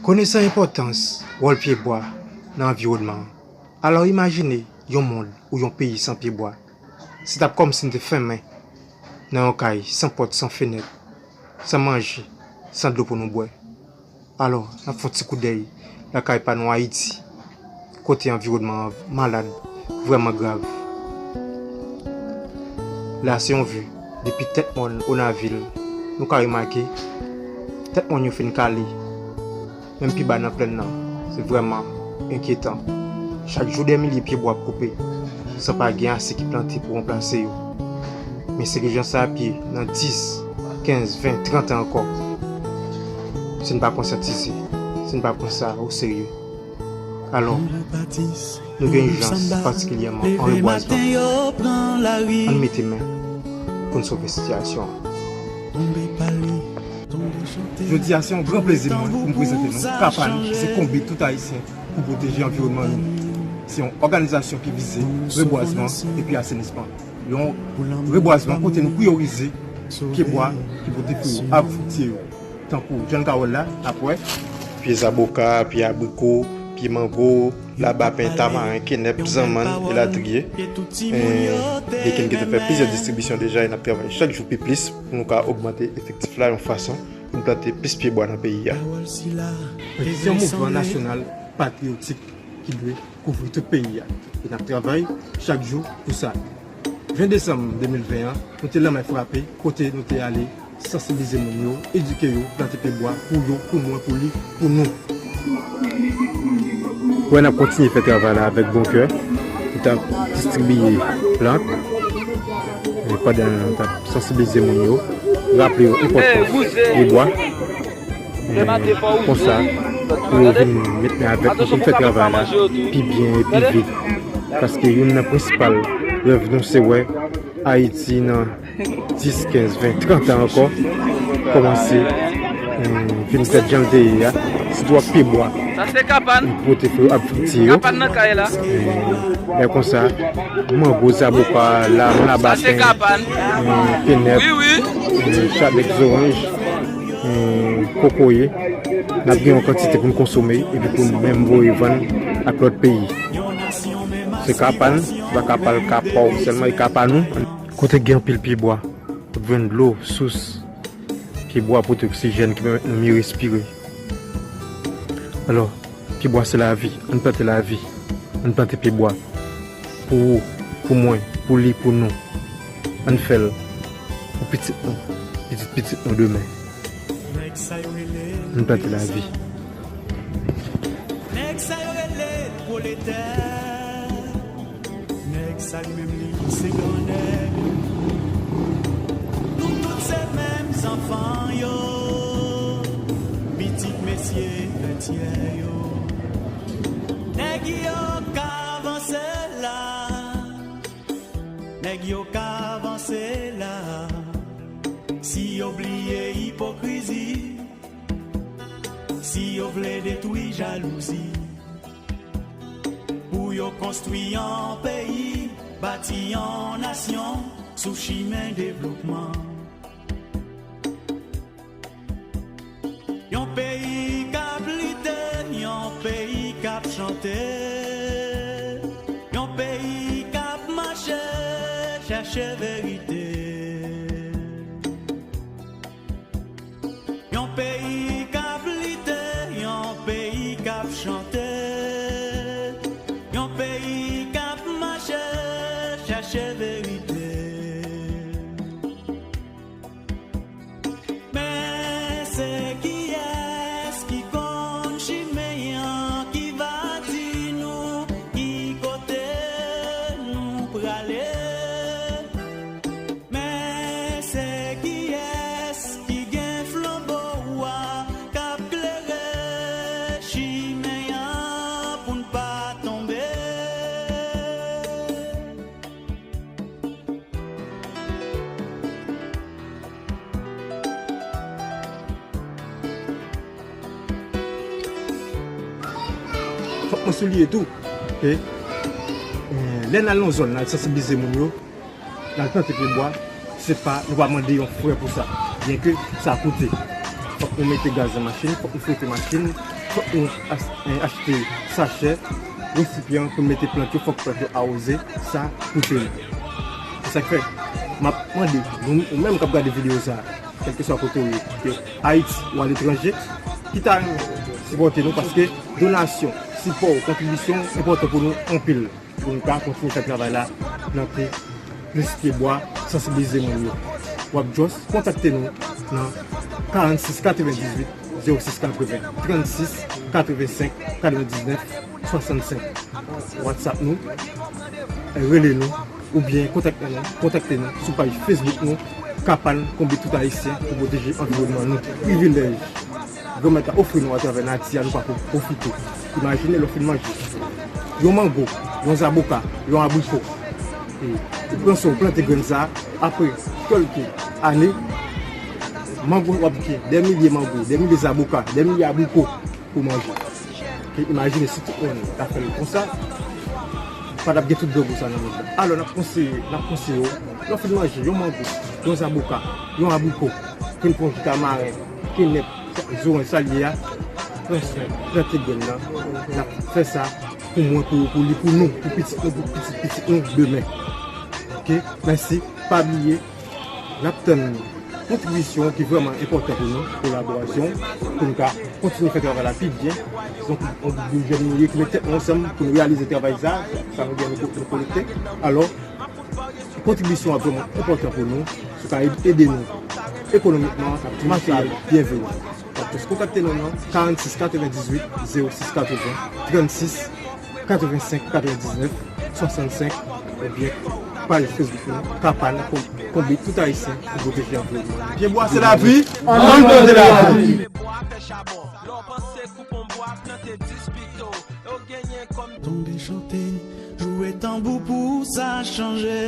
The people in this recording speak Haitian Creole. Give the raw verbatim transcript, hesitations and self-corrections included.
Konesan enpòtans wòl pyebwa nan anviwònman an, alò imajine yon mond ou yon peyi san pyebwa. Se t ap kòmsi n te fèmen nan yon kay san pòt, san fenèt, san manje, san dlo pou nou bwè. Alò, n ap fè yon ti koudèy lakay pa nou Ayiti, kote anviwònman an malad, vrèman grav. La se yon vi, depi Tèt Mòn, Onavil, nou ka remake, tèt mòn yo fin kale. Menm pi ba nan plèn nan, se vrèman enkyetan. Chak jou dè milye pyebwa ap koupe, san pa gen ase ki plante pou ranplase yo. Men se ki jan sa ap ye nan dis, kenz, ven, trant an ankò, si n pa konsyantize, si n pa pran sa oserye. Alò, nou gen ijans patikilyèman an rebwazman. Ann mete men pou n sove sitiyasyon an. Jodi a, se yon gran plezi mwen pou m prezante nou Kapan, ki se konbit tout Ayisyen pou pwoteje anviwònman nou. Se yon òganizasyon ki vize rebwazman epi asenisman. Yon rebwazman kote nou priyorize pyebwa ki pote fwi yo, ab fritiye yo, tankou John Carroll la, apwè, pye zaboka, pye abriko, pye mango, labapen, tamaren, kenèp, zanmann, elatriye. Eh, Dekin gentan fè plizyè distribisyon deja e n ap travay chak jou pi plis pou nou ka ogmante efektif la yon fason pou n plante plis pyebwa nan peyi a. Se yon mouvman nasyonal patriyotik ki dwe kouvri tout peyi a. E n ap travay chak jou pou sa. Ven desanm de mil ven an, nou te lanmen frape, kote nou te ale sansibilize moun yo, edike yo, plante pyebwa pou yo, pou mwen, pou li, pou nou. Wè, n ap kontinye fè travay la avèk bon kè. Nou t ap distribiye plant, e pandan nou t ap sansibilize moun yo, raple yo enpòtans pyebwa. Konsa, pou yo vin met men avèk nou pou n fè travay la pi byen e pi vit. Paske youn nan prensipal rèv nou se wè Ayiti nan dis, kenz, ven, trant an ankò kòmanse, eh, vin fèt jan l te ye a, sitou ak pyebwa. Li pote fwi yo, ab fritiye yo. Eh, lè konsa, mango, zaboka, lam, labapen, eh, kenèp, eh, chadèk, zoranj, eh, kokoye, n ap gen yon kantite pou n konsome epi pou n menm voye vann ak lòt peyi. Se ka pa n, se pa ka pa l, ka pa w sèlman, e ka pa nou. Kote gen anpil pyebwa, w ap jwenn dlo, sous. Pyebwa pote oksijèn ki pèmèt nou mye respire. Alò, pyebwa se lavi, ann plante lavi, ann plante pyebwa. Pou ou, pou mwen, pou li, pou nou. Ann fè l pou pitit nou, pitit pitit nou demen. Ann plante lavi. Nèg sa yo rele pwoletè. Nèg sa li menm li se gran nèg. Nou tout se menm zanfan yo. Pitit mesye fètyè yo. Nèg yo ka vanse la. Nèg yo ka vanse la. Si yo bliye ipokrizi, si yo vle detwi jalouzi, pou yo konstwi yon peyi, bati yon nasyon sou chimen devlopman. Yon peyi k ap lite, yon peyi k ap chante, yon peyi k ap mache chèche verite. Yon peyi k ap lite, yon peyi k ap chante, yon peyi k ap mache chèche verite. Men se kiyès ki konn chimen an, ki va di nou ki kote nou prale? Men se kiyès ki gen flanbo a k ap klere chimen an pou n pa tonbe? Fòk mwen souliye tou ke, eh, lè n al nan zòn, n al sansibilize moun yo, n al plante pyebwa, se pa, nou pa mande yon frè pou sa. Byenke sa koute. Fòk nou mete gaz nan machin, fòk nou frete machin, Fòk nou ach- eh, achte sachè, resipyan pou n mete plant yo, fòk plant yo awoze, sa koute nou. Se sa k fè, m ap mande nou, ou menm k ap gade videyo sa a, kèlkeswa kote w ye, ke Ayiti ou aletranje, ki ta renmen sipòte nou, paske donasyon, sipò, kontribisyon enpòtan pou nou anpil, pou nou ka kontinye fè travay la, plante plis pye bwa, sansibilize moun yo. W ap just kontakte nou nan karannsis katrevendizuit zewo sis katreven, trannsis katrevensenk katrevendiznèf swasannsenk. WhatsApp nou, rele nou, oubyen kontakte nou, kontakte nou sou paj Facebook nou, Kapan, Konbit Tout Ayisyen pou pwoteje anviwònman nou. Privilèj Granmèt la ofri nou atravè nati a, nou pa pou pwofite. Imajine lè w fin manje yon mango, yon zaboka, yon abriko. E, ou pran swen w plante grenn sa a, apre kèlke ane, mango w ap gen dè milye mango, dè milye zaboka, dè milye abriko pou manje. Ke imajine si tout moun ta fè l konsa, pa t ap gen tout grangou sa nan mond la. Alò, n ap konseye, n ap konseye w, lè w fin manje yon mango, yon zaboka, yon abriko, ke n pran jou tamaren, kenèp, zoranj, sa l ye a, pran swen, plante grenn nan, n ap fè sa pou mwen, pou ou, pou li, pou nou, pou pitit nou, pou pitit pitit nou demen. Oke? Mèsi. Pa bliye, n ap tann kontribisyon ki vrèman enpòtan pou nou, kolaborasyon, pou nou ka kontinye fè travay la pi byen. Donk, yon gwoup de jèn nou ye ki met tèt nou ansanm pou nou reyalize travay sa, sa nou gen nou ko- nou kolekte. Alò, kontribisyon an vrèman enpòtan pou nou, si w ka ed- ede nou ekonomikman, sa ap tou sa byenveni. Donk, jis kontakte nou nan karannsis katrevendizuit zewo sis katreven, trannsis katrevensenk katrevendiznèf swasannsenk, oubyen paj Facebook nou, Kapan, Konbit Tout Ayisyen pou pwoteje anviwònman. Pye bwa se lavi, ann plante lavi. Lè w panse koupe yon bwa, plante dis pito. Yo genyen kòm Tonbe chante, jwe tanbou pou sa chanje.